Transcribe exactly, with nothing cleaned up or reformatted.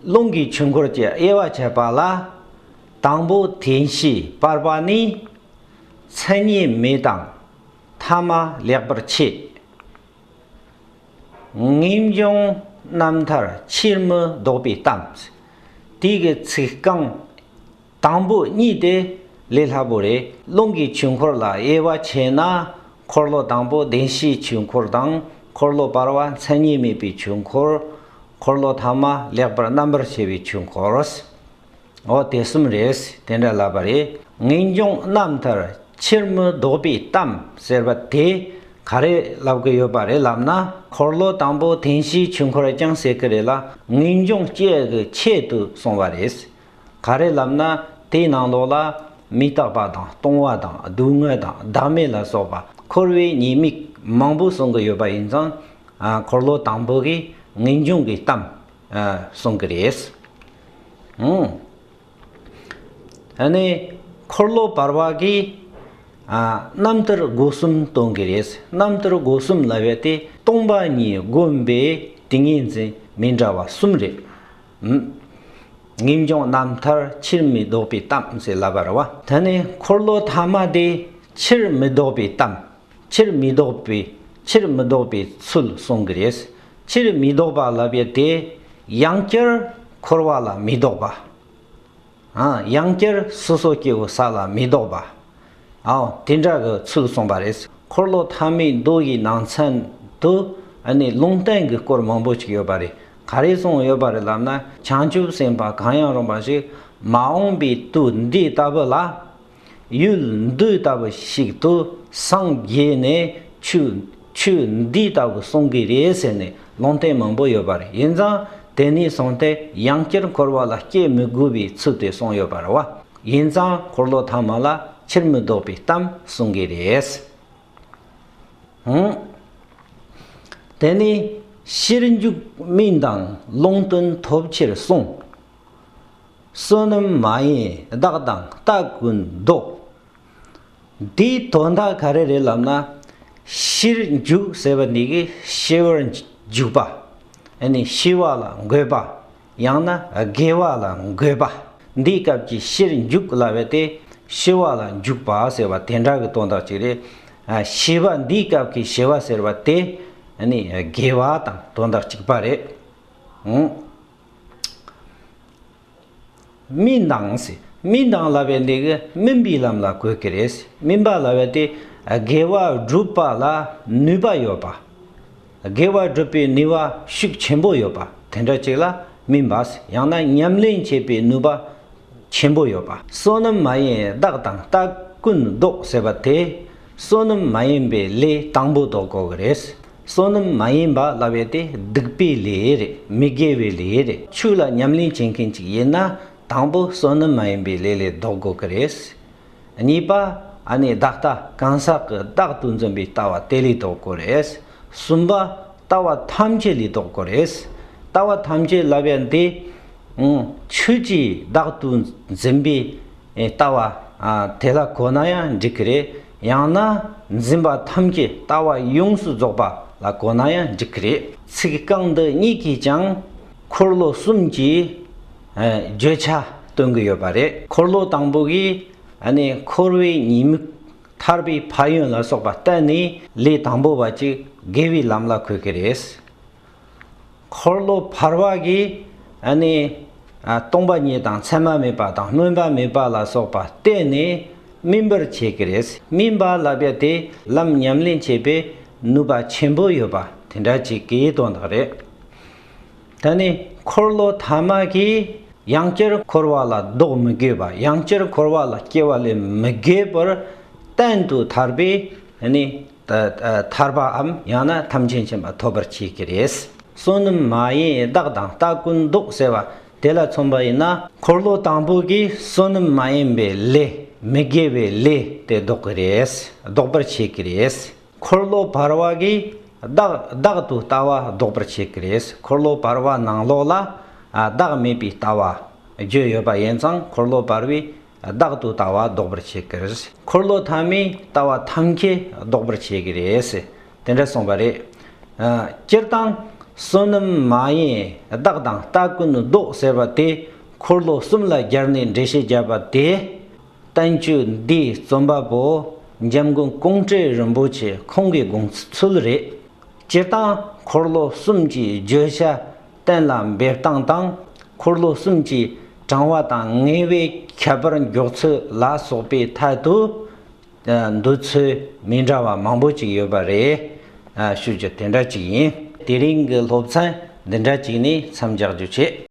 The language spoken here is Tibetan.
རླུང་གི་ཆོས་འཁོར་གྱི་དབྱེ་བ་ཕྱེ་བ་ལ། དང་པོ་བདེན་བཞིའི་བར་པ་ནི། མཚན་ཉིད་མེད་དང་ཐ་མ་ལེགས་པར་ཕྱེ། ངེས་འབྱུང་རྣམ་ཐར་ཕྱིར་མི་ལྡོག་པའི་གཏམ། དེ་གི་ཚིག་རྐང་དང་པོ་གཉིས་དེ་ལས་སླ་པོ་རེད། རླུང་གི་ཆོས་འཁོར་ལ་དབྱེ་བ་ཕྱེ་ན། འཁོར་ལོ་དང་པོ་བདེན་བཞིའི་ཆོས་འཁོར་དང་། འཁོར་ལོ་བར་པ་མཚན་ཉིད་མེད་པའི་ཆོས་འཁོར། འཁོར་ལོ་ཐ་མ་ལེགས་པར་རྣམ་པར་ཕྱེ་བའི་ཆོས་འཁོར། འོ་དེ་གསུམ་རེད། དེ་འདྲ་ལབ་པ་རེད། ངེས་འབྱུང་རྣམ་ཐར་ཕྱིར་མི་ལྡོག་པའི་གཏམ་ཟེར་བ་དེ་ག་རེ་ལབ་གི་ཡོད་པ་རེད་ལབ་ན། འཁོར་ལོ་དང་པོ་བདེན་བཞིའི་ཆོས་འཁོར་རྐྱང་ཟེར་གི་རེད་ལ། ངེས་འབྱུང་སྐྱེ་གི་ཆེད་དུ་གསུངས་པ་རེད། ག་རེ་ལབ་ན། དེའི་ནང་ལོགས་ལ་མི་རྟག་པ་དང་སྟོང་པ་དང་སྡུག་བསྔལ་དང་བདག་མེད་ལ་སོགས་པ་འཁོར་བའི་ཉེས་དམིགས་མང་པོ་གསུང་གི་ཡོད་པ་ཡིན་ཙང་། ཨ། འཁོར་ལོ་དང་པོ་གི་ངེས་འབྱུང་གི་གཏམ། ཨ། གསུང་གི་རེད། ཨང་། ཨ་ནི་འཁོར་ལོ་བར་པ་གི། ཨ། རྣམ་ཐར་སྒོ་གསུམ་སྟོན་གི་རེད། རྣམ་ཐར་སྒོ་གསུམ་ལབ་ཡ་དེ་སྟོང་པ་ཉིད་བསྒོམས་པའི་ཏིང་ངེ་འཛིན་མི་འདྲ་བ་གསུམ་རེད། ཨང་། ངེས་འབྱུང་རྣམ་ཐར་ཕྱིར་མི་ལྡོག་པའི་གཏམ་ཟེར་ལབ་པ་རེད་བ། ད་ནི་འཁོར་ལོ་ཐ་མ་དེ་ཕྱིར་མི་ལྡོག་པའི་གཏམ། ཕྱིར་མི་ལྡོག་པའི། ཕྱིར་མི་ལྡོག་པའི་ཚུལ་གསུང་གི་རེད། ཕྱིར་མི་ལྡོག་པ་ལབ་ཡ་དེ་ཡང་བསྐྱར་འཁོར་བ་ལ་མི་ལྡོག་པ། ཨ། ཡང་བསྐྱར་སོ་སོ་སྐྱེ་བོའི་ས་ལ་མི་ལྡོག་པ། ཨའོ། དེ་འདྲ་གི་ཚུལ་གསུངས་པ་རེད། འཁོར་ལོ་ཐ་མའི་མདོ་ཡི་ནང་ཚན་དུ། ཨ་ནི་ལུང་བསྟན་གྱི་སྐོར་མང་པོ་ཅིག་ཡོད་པ་རེད། ག་རེ་གསུངས་ཡོད་པ་རེད་ལབ་ན། བྱང་ཆུབ་སེམས་དཔའ་གང་ཡང་རུང་བ་ཞིག་མ་འོངས་པའི་དུས་འདི་ལྟ་བུ་ལ། ཡུལ་འདི་ལྟ་བུ་ཞིག་ཏུ་སངས་རྒྱས་ནས་ཆོས། ཆོས་འདི་ལྟ་བུ་གསུང་གི་རེད་ཟེར་ནས་ལུང་བསྟན་མང་པོ་ཡོད་པ་རེད། ཡིན་ཙང་དེ་ནས་བཟུང་སྟེ་ཡང་བསྐྱར་འཁོར་བ་ལ་སྐྱེ་མི་དགོས་པའི་ཚུལ་དེ་གསུངས་ཡོད་པ་རེད་བ། ཡིན་ཙང་འཁོར་ལོ་ཐ་མ་ལ་ཕྱིར་མི་ལྡོག་པའི་གཏམ་གསུང་གི་རེད། ཧུང་། དེ་ནས་ཕྱིར་འཇུག་སྨིན་དང་ལུང་སྟོན་ཐོབ་ཕྱིར་གསུངས། བསོད་ནམས་མ་ཡིན་བདག་དང་ལྟ་ཀུན་ལྡོག། འདིའི་དོན་དག་ག་རེ་རེད་ལབ་ན། ཕྱིར་འཇུག་ཟེར་བ་འདི་གིས་ཤི་བར་འཇུག་པ། ཨ་ནི་ཤི་བ་ལ་འགོད་པ། ཡང་ན་དགེ་བ་ལ་འགོད་པ། འདིའི་སྐབས་ཀྱི་ཕྱིར་འཇུག་ལབ་པ་དེ་ཤི་བ་ལ་འཇུག་པ་ཟེར་བ་དེ་འདྲ་གི་དོན་དག་ཅིག་རེད། ཨ། ཤི་བ། འདིའི་སྐབས་ཀྱི་ཤི་བ་ཟེར་བ་དེ་ཨ་ནི་དགེ་བ་དང་དོན་དག་གཅིག་པ་རེད། ཨང་། སྨིན་དང་ཟེར། སྨིན་དང་ལབ་པའི་འདི་གིས་སྨིན་པའི་ལམ་ལ་གོ་གི་རེད། སྨིན་པ་ལབ་པའི་དེ་དགེ་བ་སྒྲུབ་པ་ལ་ནུས་པ་ཡོད་པ། དགེ་བ་སྒྲུབ་པའི་ནུས་པ་ཤུགས་ཆེན་པོ་ཡོད་པ་དེ་འདྲ་ཅིག་ལ་སྨིན་པ་ཟེར། ཡང་ན་ཉམས་ལེན་བྱེད་པའི་ནུས་པ་ཆེན་པོ་ཡོད་པ། བསོད་ནམས་མ་ཡིན་བདག་དང་ལྟ་ཀུན་ལྡོག་ཟེར་བ་དེ། བསོད་ནམས་མ་ཡིན་པའི་ལས་དང་པོ་ལྡོག་དགོས་ཀྱི་རེད། བསོད་ནམས་མ་ཡིན་པ་ལབ་པའི་དེ་སྡིག་པའི་ལས་རེད། མི་དགེ་བའི་ལས་རེད། ཆོས་ལ་ཉམས་ལེན་བྱེད་མཁན་ཅིག་ཡིན་ན་དང་པོ་བསོད་ནམས་མ་ཡིན་པའི་ལས་ལས་ལྡོག་དགོས་ཀྱི་རེད། གཉིས་པ། ཨ་ནི་བདག་ལྟ་གང་ཟག་གི་བདག་ཏུ་འཛིན་པའི་ལྟ་བ་དེ་ལས་ལྡོག་དགོས་རེད། གསུམ་པ། ལྟ་བ་ཐམས་ཅད་ལས་ལྡོག་དགོས་རེད། ལྟ་བ་ཐམས་ཅད་ལབ་ཡ་འདི། ཨང་། ཆོས་ཀྱི་བདག་ཏུ་འཛིན་པའི་ལྟ་བ། ཨ། དེ་ལ་གོ་ན་ཡང་འགྲིག་གི་རེད། ཡང་ན་འཛིན་པ་ཐམས་ཅད་ལྟ་བ་ཡོངས་སུ་རྫོགས་པ་ལ་གོ་ན་ཡང་འགྲིག་གི་རེད། ཚིག་རྐང་འདི་གཉིས་ཀྱིས་ཀྱང་འཁོར་ལོ་གསུམ་གྱི། ཨ། བརྗོད་བྱ་སྟོན་གྱི་ཡོད་པ་རེད། འཁོར་ལོ་དང་པོ་གིས། ཨ་ནི་འཁོར་བའི་ཉེས་དམིགས་ཐར་པའི་ཕན་ཡོན་ལ་སོགས་པ་བསྟན་ནས་ལས་དང་པོ་བ་གཅིག་དགེ་བའི་ལམ་ལ་འཁོད་ཀྱི་རེད། འཁོར་ལོ་བར་པ་གིས། ཨ་ནི། ཨ། སྟོང་པ་ཉིད་དང་མཚན་མ་མེད་པ་དང་སྨོན་པ་མེད་པ་ལ་སོགས་པ་བསྟན་ནས་སྨིན་པར་བྱེད་ཀྱི་རེད། སྨིན་པ་ལབ་ཡ་དེ་ལམ་ཉམས་ལེན་བྱེད་པའི་ནུས་པ་ཆེན་པོ་ཡོད་པ་དེ་འདྲ་ཅིག་གི་དོན་དག་རེད། ད་ནི་འཁོར་ལོ་ཐ་མ་གིས་ཡང་བསྐྱར་འཁོར་བ་ལ་ལྡོག་མི་དགོས་པ། ཡང་བསྐྱར་འཁོར་བ་ལ་སྐྱེ་བ་ལེན་མི་དགོས་པར་གཏན་དུ་ཐར་པའི་ནི་ཐར་པའམ་ཡང་ན་ཐམས་ཅད་མཁྱེན་པ་ཐོབ་པར་བྱེད་ཀྱི་རེད། བསོད་ནམས་མ་ཡིན་བདག་དང་ལྟ་ཀུན་ལྡོག་ཟེར་བ་དེ་ལ་མཚོན་པ་ཡིན་ན། འཁོར་ལོ་དང་པོ་གིས་བསོད་ནམས་མ་ཡིན་པའི་ལས། མི་དགེ་བའི་ལས་དེ་ལྡོག་གི་རེད། ལྡོག་པར་བྱེད་ཀྱི་རེད། འཁོར་ལོ་བར་པ་གིས་བདག་བདག་ཏུ་ལྟ་བ་ལྡོག་པར་བྱེད་ཀྱི་རེད། འཁོར་ལོ་བར་པ་ནང་ལོགས་ལ། ཨ། བདག་མེད་པའི་ལྟ་བ་བརྗོད་ཡོད་པ་ཡིན་ཙང་། འཁོར་ལོ་བར་པས་བདག་ཏུ་ལྟ་བ་ལྡོག་པར་བྱེད་ཀྱི་རེད། འཁོར་ལོ་ཐ་མས་ལྟ་བ་ཐམས་ཅད་ལྡོག་པར་བྱེད་ཀྱི་རེད། དེ་འདྲ་གསུངས་པ་རེད། ཨ། སྤྱིར་བཏང་ བསོད་ནམས་མ་ཡིན་བདག་དང་སྟ་གོན་བཟློག་ཟེར་བ་དེ་འཁོར་ལོ་གསུམ་ལ་སྦྱར་ནས་འགྲེལ་བཤད་བརྒྱབ་པ་དེ། བསྟན་བཅོས་འདིའི་རྩོམ་པ་པོ་འཇམ་མགོན་ཀོང་སྤྲུལ་རིན་པོ་ཆེ་ཁོང་གི་དགོངས་ཚུལ་རེད། སྤྱིར་བཏང་འཁོར་ལོ་གསུམ་གྱི་བརྗོད་བྱ་གཏན་ལ་འབེབས་སྟངས་དང་། འཁོར་ལོ་གསུམ་གྱི་དྲང་བ་དང་ངེས་པའི་ཁྱད་པར་འཇོག་ཚུལ་ལ་སོགས་པའི་ཐད་དུ། ཨ། འདོད་ཚུལ་མི་འདྲ་བ་མང་པོ་ཅིག་ཡོད་པ་རེད། ཨ། ཞུ་རྒྱུ་དེ་འདྲ་ཅིག་ཡིན། དེ་རིང་གི་སློབ་ཚན་འདི་འདྲ་ཅིག་ནས་མཚམས་འཇོག་རྒྱུ་བྱེད།